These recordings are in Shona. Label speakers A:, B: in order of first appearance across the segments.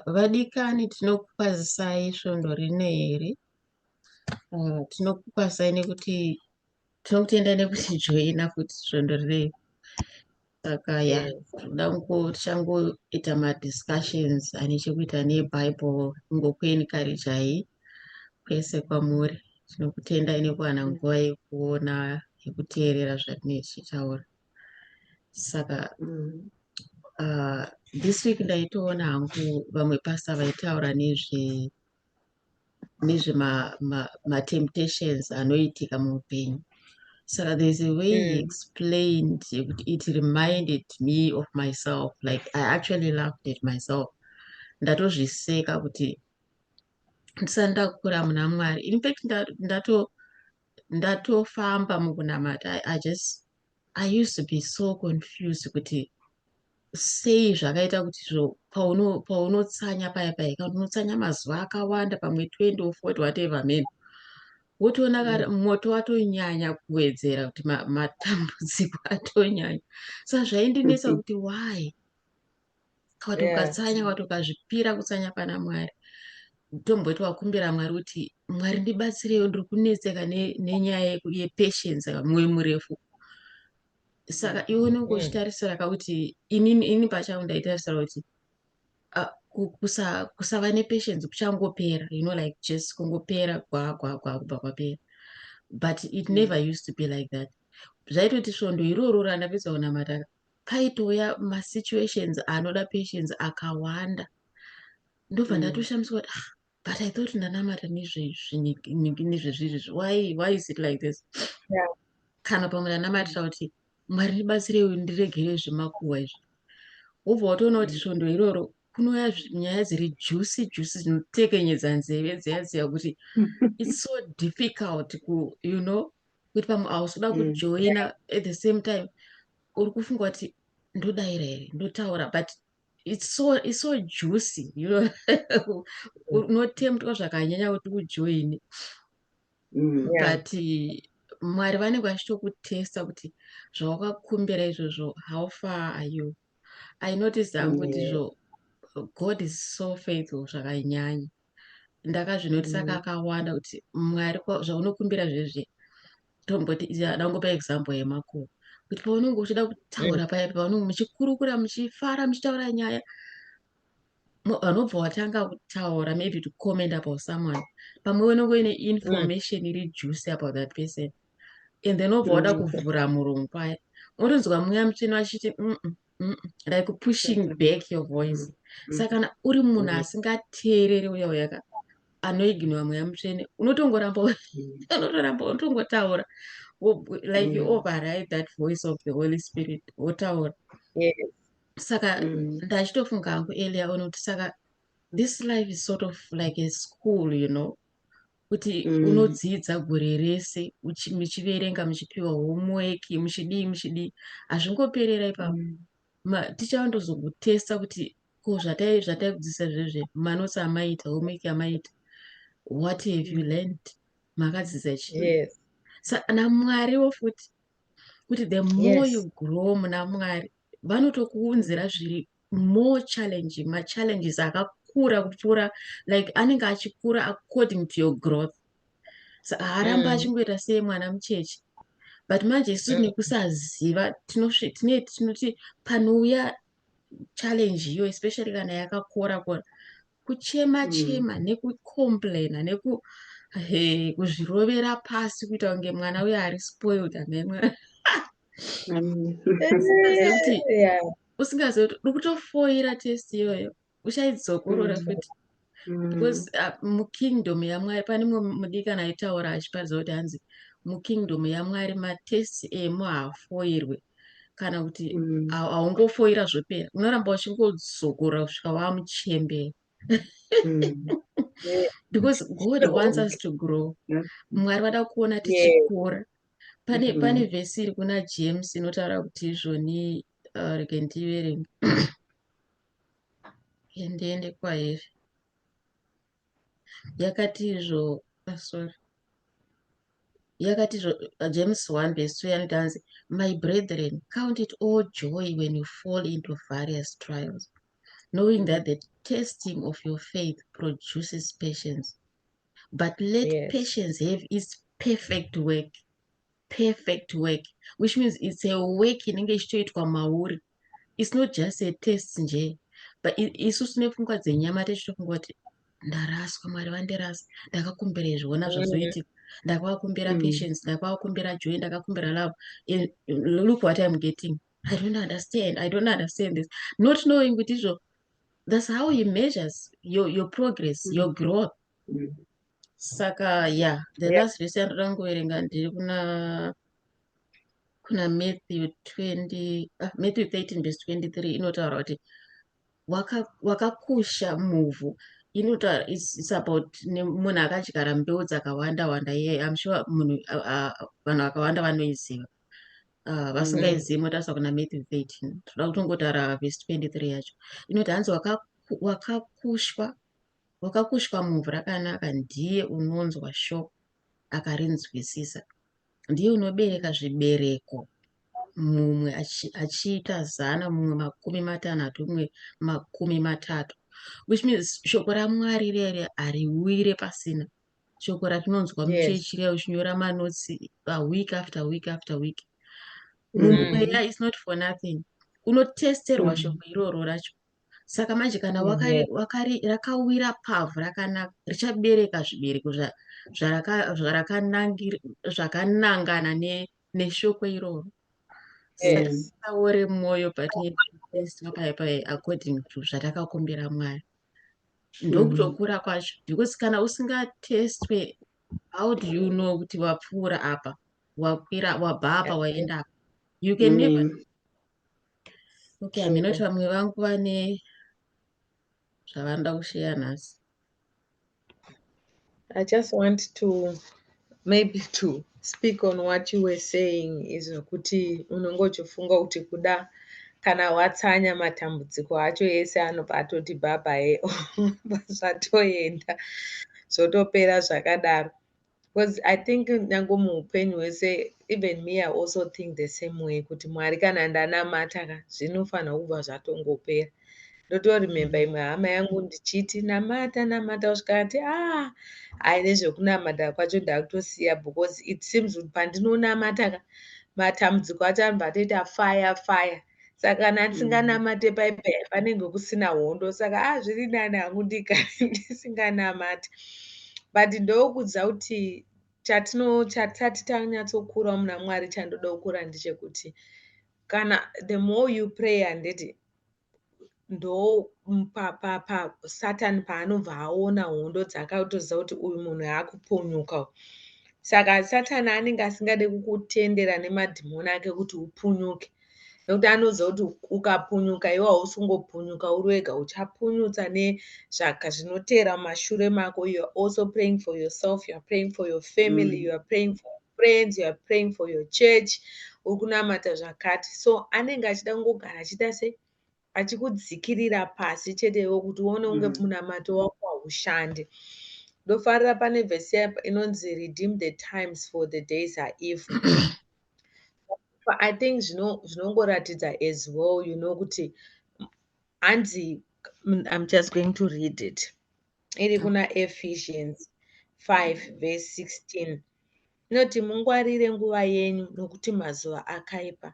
A: Vadikani, tinokukwazisai svondo rino here. Tinokukwazisai nekuti tinokutendai nekutijoina futi svondo rineri. Saka ya, toda tichangoita madiscussions ane chekuita neBible, kungokuencouragei kwese kwamuri. Tinokutendai nekuwana nguva yekuona, yekuteerera zvatinenge tichitaura. Saka this week ndaitoona hangu vamwe pastor vaitaura nezve matemptations anoitika muupenyu. Saka there's a way he explained yekuti it reminded me of myself. Like, I actually laughed at myself. Ndatozviseka kuti ndisati ndakura muna Mwari. In fact, ndatofamba mukunamata. I used to be so confused kuti sei zvakaita kuti zvo paunotsanya paya paya, kana unotsanya mazuva akawanda, pamwe 20 or 40, whatever, meno wotoona moto watonyanya kuwedzera, kuti matambudziko atonyanya. Saka zvaindinetsa kuti why kuti ukatsanya, kuti ukazvipira kutsanya pana Mwari, tomboti wakumbira Mwari kuti, "Mwari, ndibatsireiwo, ndiri kunetseka nenyaya yepatience, mwoyo murefu." Saka iwe unenge uchitarisira kakuti inini pachangu ndaitarisira kuti kusava nepatience kuchangopera, like just kungopera gwa gwa gwa, kubva kwapera. But it never used to be like that. Zvaitoti svondo iroro randapedza kunamata, paitouya masituations anoda patience akawanda. Ndobva ndatoshamiswa kuti, "Ah, but I thought ndanamata nezvezvizvi. Why is it like this?" Kana pamwe ndanamatira kuti, "Mwari, ndibatsireiwo, ndiregere zvemakuhwa izvi," wobva watoona kuti svondo iroro kunouya nyaya dziri juicy juicy, dzinotekenyedza nzeve dziya dziya, kuti it's so difficult ku you know kuti pamwe hausi kuda kujoina. At the same time uri kufunga kuti, "Ndodayira here? Ndotaura?" But it's so juicy, unotemptwa zvakanyanya kuti ujoine. But Mwari vanenge vachitokutesta kuti zvawakakumbira izvozvo, how far are you? I noticed hangu kuti zvo God is so faithful zvakanyanya. Ndakazvinotisa kakawanda kuti Mwari, zvaunokumbira zvezve, tomboti dangopa example yemakuhwa, kuti paunenge uchida kutaura paya, paunenge muchikurukura, muchifara, muchitaura nyaya, vanobva watanga kutaura, maybe to comment about someone, pamwe unenge uine information iri juicy about that person, and then wobva wada kuvhura muromo paya, unotonzwa Mweya Mutsvene vachiti, like pushing back your voice. Saka kana uri munhu asingateereri, uya uya ka anoignora Mweya Mutsvene, unotongoramba, unotoramba unotongotaura, like you override that voice of the Holy Spirit, wotaura. Saka ndachitofunga hangu earlier on kuti saka this life is sort of like a school, kuti unodzidza gore rese, muchiverenga, muchipiwa homework, muchidii, muchidii, hazvingoperera ipapo. Ticha vandozokutesta kuti, "Ko zvataidzidzisa zvezve, manotes amaita, homework amaita, what have you learned? Makadzidza chii?" NaMwariwo futi, kuti the more you grow muna Mwari, vanotokuunzira zviri more challenging, machallenges akakura kupfuura, like anenge achikura according to your growth. Saka haaramba achingoita sei mwana mucheche. But manje isu nekusaziva tinoti panouya challenge iyo, especially kana yakakora kora, kuchema chema nekucomplaina, neku he kuzvirovera pasi, kuita kunge mwana uyo ari spoiled, amai mwana, usingazivi kuti usingazivi kuti uri kutofoira test iyoyo, uchaidzokorora futi, because mukingdom yaMwari pane mumwe mudikani aitaura achiparidza kuti, hanzi, mukingdom yaMwari matest emo haafoirwe, kana kuti haungofoira zvopera, unoramba uchingodzokorora kusvika wamuchembera, because God wants us to grow. Mwari vada kuona tichikura. Pane pane vhesi iri kuna James inotaura kuti izvoni, rege ndiverenge, ndiende kwairi. Yakati izvo, ah, sorry, yakati izvo, James 1 verse 2 yanoti, hanzi, "My brethren, count it all joy when you fall into various trials." Knowing that the testing of your faith produces patience. But let patience have its perfect work. Perfect work, which means it's a work inenge ichitoitwa mauri. It's not just a test nje, but isusu nepfungwa dzenyama tichitofunga kuti ndaraswa, Mwari vandirasa, ndakakumbira izvi, ona zvazoitika, ndakavakumbira patience, ndakavakumbira joy, ndakakumbira love, and look what I'm getting. I don't understand, I don't understand this, not knowing kuti izvo that's how he measures your progress, your growth. Saka yeah, the last verse yandoda kungoverenga ndiri kuna Matthew 20, Matthew 13 verse 23. Inotaura kuti wakakusha muvhu. Inotaura it's about munhu akadyara mbeu dzakawanda wanda. Iye I'm sure munhu vanhu vakawanda vanoiziva. Vasingaizivi motarisa kuna Matthew 13. Toda kutongotaura verse 23 yacho. Inoti hanzi wakakushwa muvhu rakanaka ndiye unonzwa shoko akarinzwisisa, ndiye unobereka zvibereko, mumwe achiita 100, mumwe 60, mumwe 30, which means shoko raMwari rere hariwire pasina. Shoko ratinonzwa muchechi riya uchinyora manotsi week after week after week mumweya is not for nothing. Unotesterwa shoko iroro racho. Saka manje kana rakawira pavhu rakanaka, richabereka zvibereko zvakanangana neshoko iroro. Saka tisaore mwoyo patinotestwa paya paya according to zvatakakumbira Mwari. Ndokutokura kwacho, because kana usingatestwe, how do you know kuti wapfuura apa, wakwira, wabva apa, waenda apa? You can never. Okay, hameno kuti vamwe vangu vane zvavanoda kusheya nhasi.
B: I just want to maybe to speak on what you were saying, is kuti unonge uchifunga kuti kuda kana watsanya matambudziko acho ese anobva atoti bhabhae, zvatoenda, zvotopera zvakadaro, because I think nyange muupenyu hwese, even me, I also think the same way kuti Mwari, kana ndanamata ka, zvinofanira kubva zvatongopera. Ndotoremember imwe hama yangu ndichiti, "Namata, namata," kusvika ati, "Ah, hai, nezvekunamata kwacho ndakutosiya, because it seems kuti pandinonamata ka, matambudziko acho anobva atoita fire fire. Saka kana ndisinganamate paipai, panenge kusina hondo. Saka a zviri nani hangu ndigare ndisinganamati." But ndokudza kuti chatisati tanyatsokura muna Mwari, chandoda kukura ndechekuti kana the more you pray, handiti ndo Satani paanobva aona hondo dzakatoziva kuti uyu munhu aakupunyuka. Saka Satani anenge asingade kukutendera nemadhimoni ake kuti upunyuke, nekuti anoziva kuti ukapunyuka iwe, hausi kungopunyuka uri wega, uchapunyutsa nezvaka zvinotevera mumashure mako. You are also praying for yourself, you are praying for your family, you are praying for friends, you are praying for your church, uri kunamata zvakati. So anenge achida kungogara achiita sei? Achikudzikirira pasi chete iwe, kuti uone kunge munamato wako haushandi. Ndofarira pane vhesi inonzi, "Redeem the times, for the days are evil." But I think zvinongoratidza as well, kuti hanzi, I'm just going to read it, iri kuna Ephesians 5 verse 16. Inoti, "Mungwarire nguva yenyu, nokuti mazuva akaipa.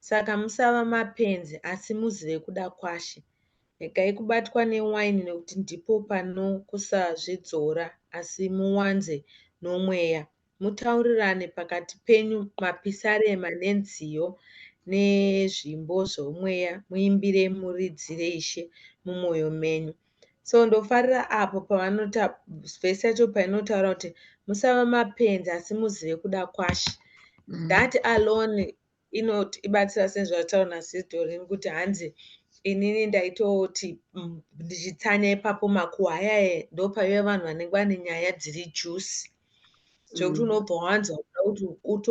B: Saka musava mapenzi, asi muzive kuda kwaShe. Regai kubatwa newaini, nekuti ndipo pano kusazvidzora, asi muwanze nomweya. Mutaurirane pakati penyu mapisarema nenziyo nezvimbo zvomweya, muimbire muridzire Ishe mumwoyo menyu." So ndofarira apo pavanota vhesi yacho painotaura kuti musava mapenzi, asi muzive kuda kwaShe. That alone inotibatsira, sezvataura naSidorin kuti hanzi inini ndaitoti ndichitsanya ipapo makuhwa ayaya, ndopaive vanhu vanenge vane nyaya dziri juicy, zvekuti unobva wanzwa kuda kuti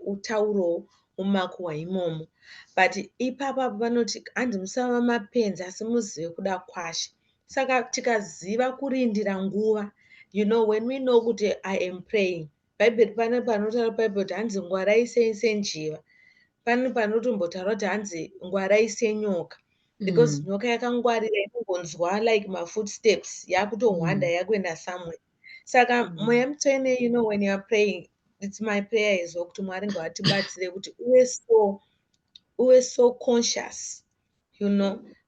B: utaurewo mumakuhwa imomo. But ipapo apo vanoti hanzi musava mapenzi, asi muzive kuda kwaShe. Saka tikaziva kurindira nguva, when we know kuti I am praying, Bhaibheri pane panotaura Bhaibheri kuti hanzi ngwarai senjiva, pane panotombotaura kuti hanzi ngwarai senyoka. Because nyoka yakangwarira, inongonzwa like mafootsteps, yakutohwanda, yakuenda somewhere. Saka Mweya Mutsvene, when you are praying, it's my prayer as well kuti Mwari ngavatibatsire kuti uve so conscious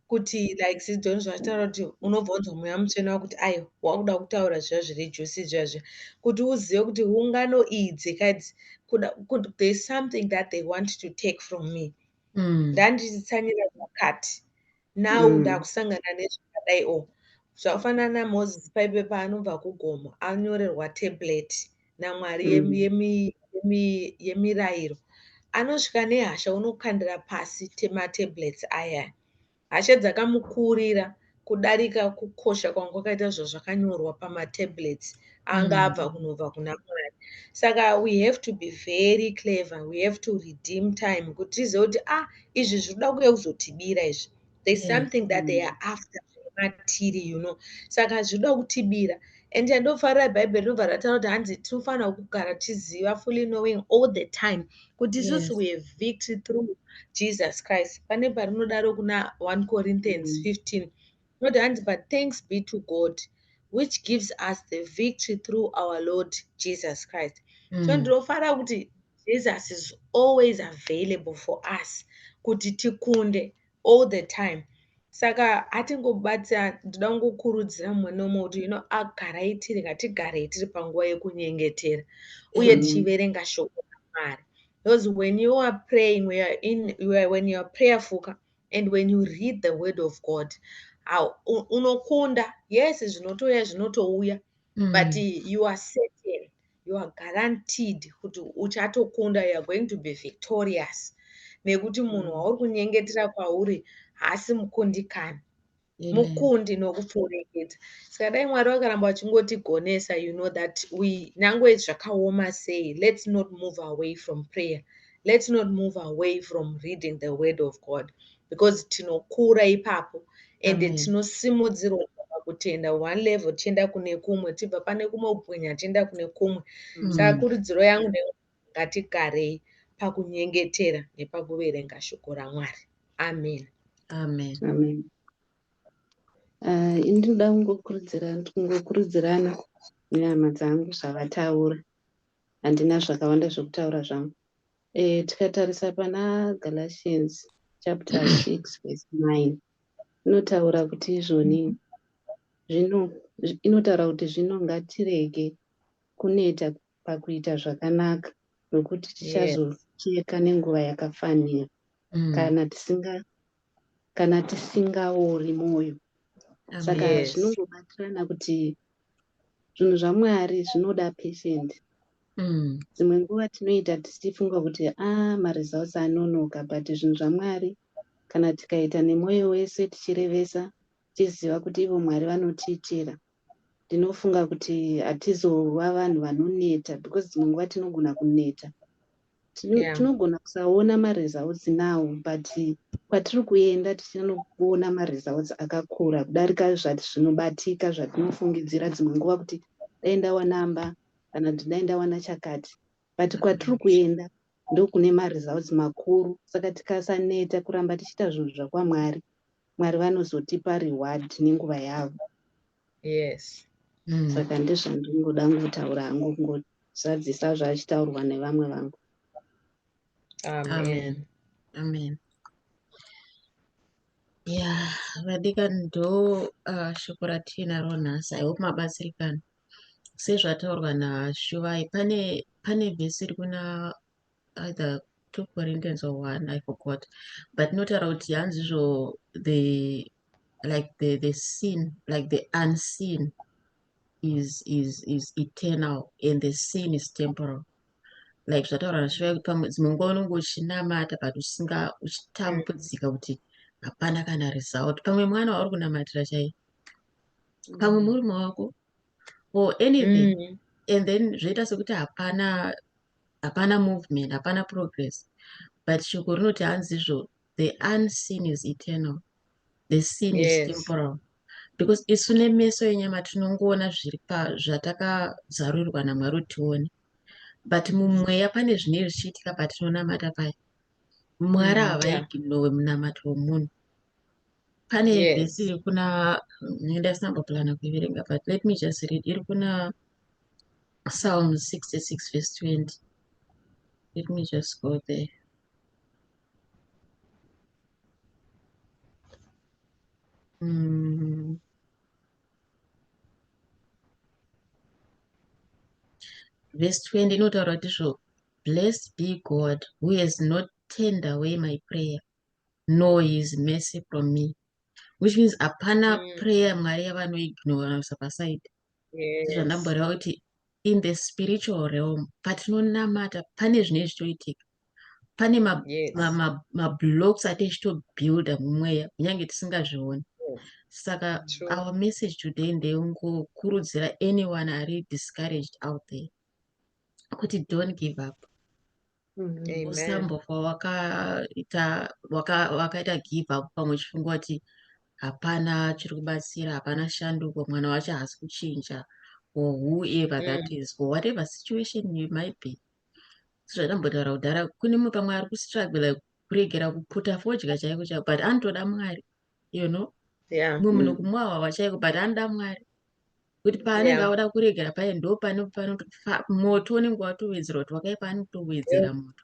B: kuti like Sidoni zvachitaura kuti unobva unzwa Mweya Mutsvene wakuti aiwa, wakuda kutaura zviya zviri juicy zviya zviya, kuti uzive kuti ungano idzi kadzi kuda kuti there's something that they want to take from me. Ndandichitsanyira zvakati, now ndakusangana nezvakadai. O zvakafanana naMozisi paipe paanobva kugomo, anyorerwa tablet naMwari yemirayiro. Anosvika nehasha, unokandira pasi matablets aya. Hasha dzakamukurira kudarika kukosha kwanga kwakaita zvo zvakanyorwa pamatablets anga abva kunobva kuna Mwari. Saka we have to be very clever, we have to redeem time kuti tizive kuti, ah, izvi zviri kuda kuuya kuzotibira izvi. There's something that they are after matiri. Saka zvinoda kutibira. And chandofarira, Bhaibheri rinobva rataura kuti hanzi tinofanira kugara tiziva, fully knowing all the time, kuti isusu we have victory through Jesus Christ. Pane parinodaro kuna 1 Corinthians 15, inoti hanzi, "But thanks be to God which gives us the victory through our Lord Jesus Christ." So ndinofara kuti Jesus is always available for us kuti tikunde all the time. Saka hatingobatsa, ndoda kungokurudzira mumwe nomwe kuti agarai tiri, ngatigarei tiri panguva yekunyengetera uye tichiverenga shoko raMwari, because when you are praying, when you are in, you are, when you are prayerful and when you read the word of God, unokunda. Yes, zvinotouya, zvinotouya, but you are certain, you are guaranteed kuti uchatokunda. You are going to be victorious nekuti munhu wauri kunyengetera kwauri haasi mukundikani,
A: Amen.
B: Mukundi nokupfuurikidza. Saka dai Mwari vakaramba vachingotigonesa that we, nyangwe zvakaoma sei, let's not move away from prayer, let's not move away from reading the word of God, because tinokura ipapo and
A: Amen.
B: Tinosimudzirwa kubva kutenda one level tichienda kune kumwe, tibva pane kumwe kubwinya tichienda kune kumwe. Saka kurudziro yangu ndeyekuti ngatigarei pakunyengetera nepakuverenga shoko raMwari. Amen.
A: Amen.
C: Amen. Ini ndinoda kungokurudzirana nehama dzangu zvavataura. Handina zvakawanda zvokutaura zvangu. Tikatarisa pana Galatians chapter 6 verse 9, inotaura kuti izvoni zvino, inotaura kuti zvino ngatirege kuneta pakuita zvakanaka, nokuti tichazocheka nenguva yakafanira kana tisingaori mwoyo. Saka zvinongobatirana kuti zvinhu zvaMwari zvinoda patient. Dzimwe nguva tinoita tichifunga kuti a, maresults anonoka, but zvinhu zvaMwari, kana tikaita nemwoyo wese, tichirevesa, tichiziva kuti ivo Mwari vanotiitira, ndinofunga kuti hatizova vanhu vanoneta, because dzimwe nguva tinogona kuneta. Tinogona kusaona maresults now, but kwatiri kuenda tichinoona maresults akakura kudarika zvati zvinobatika zvatinofungidzira dzimwe nguva kuti dai ndawana mba kana kuti dai ndawana chakati, but kwatiri kuenda ndokune maresults makuru. Saka tikasaneta kuramba tichiita zvinhu zvakwaMwari, Mwari vanozotipa reward nenguva yavo. Saka ndezvandingoda kungotaura hangu, kungozadzisa zvachitaurwa nevamwe vangu.
B: Amen.
A: Amen. Amen. Yeah, vadikani, ndo shoko ratinaro nhasi. I hope mabatsirikana. Sezvataurwa naShuvai, pane vhesi iri kuna either 2 Corinthians or 1, I forgot. But inotaura kuti hanzizvo the like the sin, like the unseen is eternal and the seen is temporal. Like zvataurwa naShuvai kuti pamwe dzimwe nguva unonge uchinamata but usinga, uchitambudzika kuti hapana kana result. Pamwe mwana wauri kunamatira chaiye, pamwe murume wako or anything, and then zvoita sekuti hapana movement, hapana progress, but shoko rinoti hanzizvo the unseen is eternal, the seen is temporal, because isu nemeso enyama tinongoona zviri pa zvatakazarurirwa naMwari kuti tione, but mumweya pane zvinenge zvichiitika patinonamata paya. Mwari havaignore munamato womunhu. Pane vhesi iri kuna, ndasina kuiverenga, but let me just read. Iri kuna Psalm 66 verse 20. Let me just go there. Verse 20 inotaura kuti izvo, "Blessed be God who has not turned away my prayer nor his mercy from me," which means hapana prayer Mwari yavanoignora kuisa paside. Zvandamboreva kuti in the spiritual realm, patinonamata pane zvinenge zvichitoitika, pane mablocks atichitobuilda mumweya kunyange tisingazvioni. Saka our message today ndeungokurudzira anyone ari discouraged out there kuti don't give up. Usambofa wakaita give up pamwe uchifunga kuti hapana chiri kubatsira, hapana shanduko, mwana wacho haasi kuchinja, or whoever that is, or whatever situation you might be. Sezvandambotaura kudhara, kune mumwe pamwe ari kustruggle kuregera kuputa fodya chaiko chaiko, but anotoda Mwari. Mumwe munhu kumwa hwahwa chaiko, but anoda Mwari, kuti paanenge auda kuregera paye, ndo pane moto unenge watowedzera, kuti wakaipa anotowedzera moto.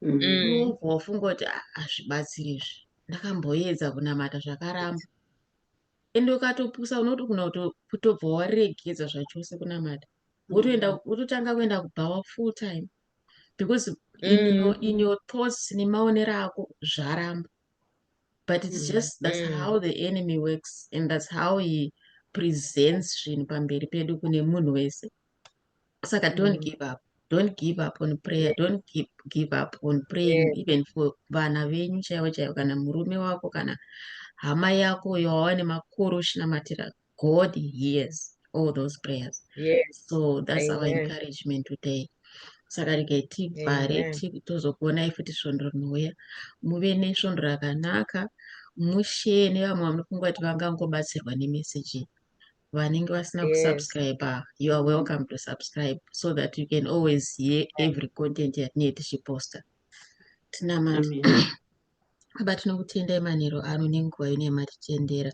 A: Wobva wafunga kuti, "Ah, hazvibatsiri izvi, ndakamboedza kunamata zvakaramba." Ende ukatopusa unotogona kutobva waregedza zvachose kunamata, wotoenda wototanga kuenda kubhawa full time, because in your thoughts nemaonero ako zvaramba. But it's just that's how the enemy works and that's how he presents zvinhu pamberi pedu kune munhu wese. Saka don't give up. Don't give up on prayer. Don't give up on praying, even for vana venyu chaivo chaivo, kana murume wako, kana hama yako yawava nemakore uchinamatira. God hears all those prayers. So that's our
B: Amen.
A: encouragement today. Saka regai tivhare.
B: Amen.
A: Tozokuonai futi svondo rinouya. Muve nesvondo rakanaka. Mushare nevamwe vamunofunga kuti vangangobatsirwa nemeseji. Vanenge vasina kusubscribe, you are welcome to subscribe so that you can always hear every content yatinenge tichiposta. Tinamata.
C: Amen.
A: Baba, tinokutendai manheru ano nenguva ino yamatitendera.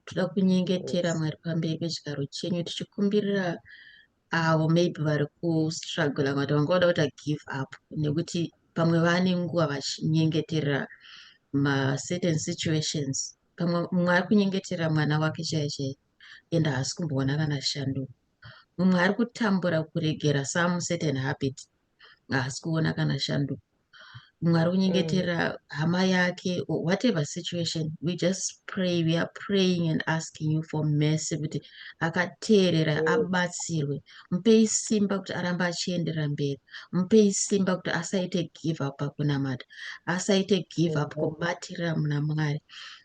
A: Toda kunyengetera, Mwari, pamberi pechigaro chenyu, tichikumbirira avo maybe vari kustruggle, kana kuti vanga voda kuita give up nekuti pamwe vane nguva vachinyengeterera macertain situations. Pamwe mumwe ari kunyengeterera mwana wake chaiye chaiye, ende haasi kumboona kana shanduko. Mumwe ari kutambura kuregera some certain habit, haasi kuona kana shanduko. Mumwe ari kunyengeterera hama yake or whatever situation. We just pray, we are praying and asking you for mercy, kuti akateerera abatsirwe. Mupei simba kuti arambe achienderera mberi. Mupei simba kuti asaite give up pakunamata, asaite give up kubatirira muna Mwari,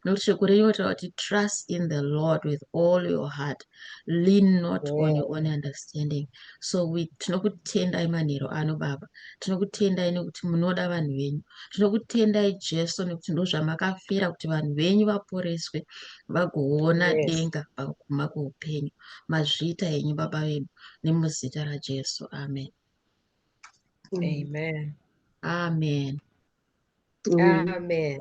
A: nokuti shoko renyu rinotaura kuti, "Trust in the Lord with all your heart, lean not on your own understanding." So we tinokutendai manheru ano, Baba. Tinokutendai nekuti munoda vanhu venyu. Tinokutendai, Jesu, nekuti ndo zvamakafira, kuti vanhu venyu vaporeswe, vagoona denga pakuguma kweupenyu. Mazviita henyu, Baba vedu, nemuzita raJesu, amen.
B: Amen.
A: Amen.
C: Amen.
B: Amen.